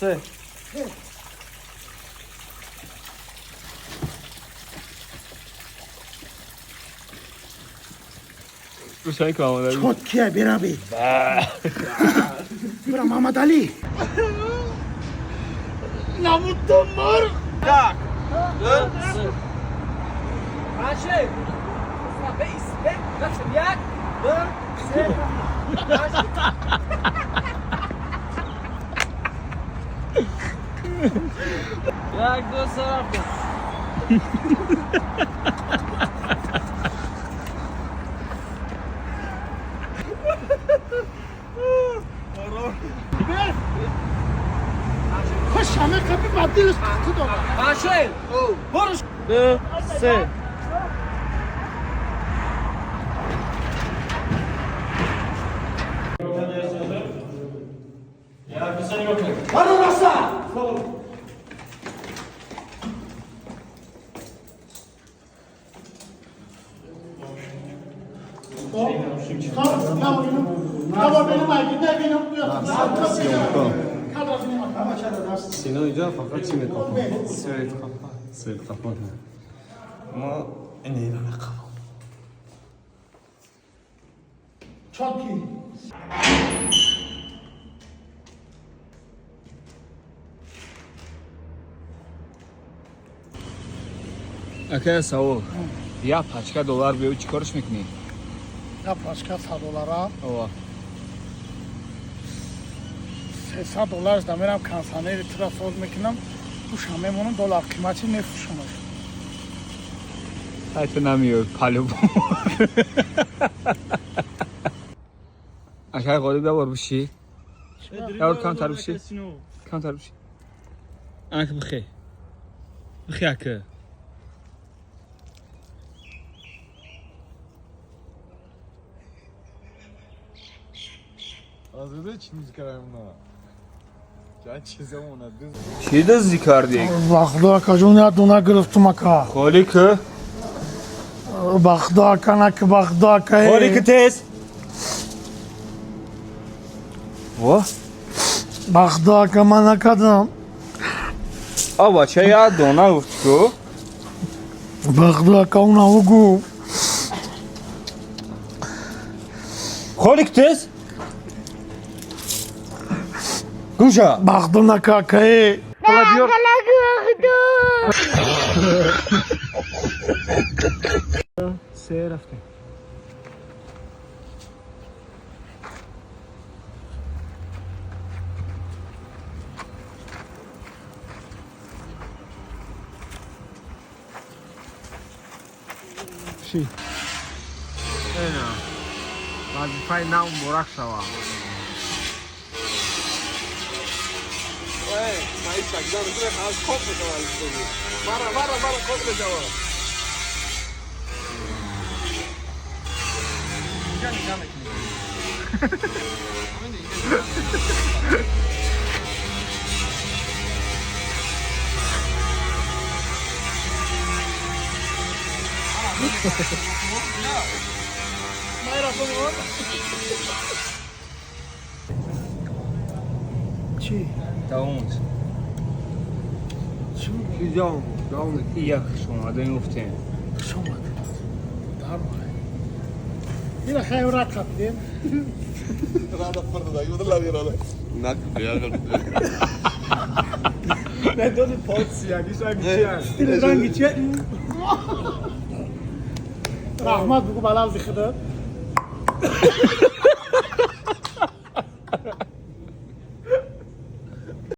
Се. روشن کن آماده. Чот кия бераби. Бира Мамадали. Намутамар. Як. Ду, се. Панҷ. Як, ду, се, панҷ. Як, ду, се, рафтем. Хошаме қапи бадилш ту дора. Панҷ. Бурш. Ду, се. Баро раса. Сино инҷа фақат чӣ мекапам? Свет капа. Свет капа. Ма ин мекапам. Чотки. Ака, савол. Я пачка доллар биё, чӣ корш мекунӣ? Я пачка 100 доллара. Ова. 300 долларш да мерам консанери тура соз мекунам. Пуша мемонам, доллар қимати мефурӯшамаш. Ай, ту намиёй по-любому. Акай Ғолиб, я бор биши. Я бор камтар биши. Камтар биши. Ака, бихе. Бихе, ака. Чӣ дуздӣ кардӣ? Ба худо, акаҷон, як дона гирифтум, ака. Холӣ ку. Ба худо, ака, наки, ба худо, ака. Холӣ ку тез. Во. Ба худо, ака, ман накардам. А бача як дона гуфт ку. Ба худо, ака, уна угу. Холӣ ку тез. Гумша. Ба худо, нака, ака. Э. Се, рафтем. Ши. Вазифаи нав муборак шава. Чӣ? Тамом. Як хуш омадем гуфтем. Хуш омад. Дармай. Ина хайр рад қапидем. Ранги чи? Раҳмат бугу ба лавзи худат.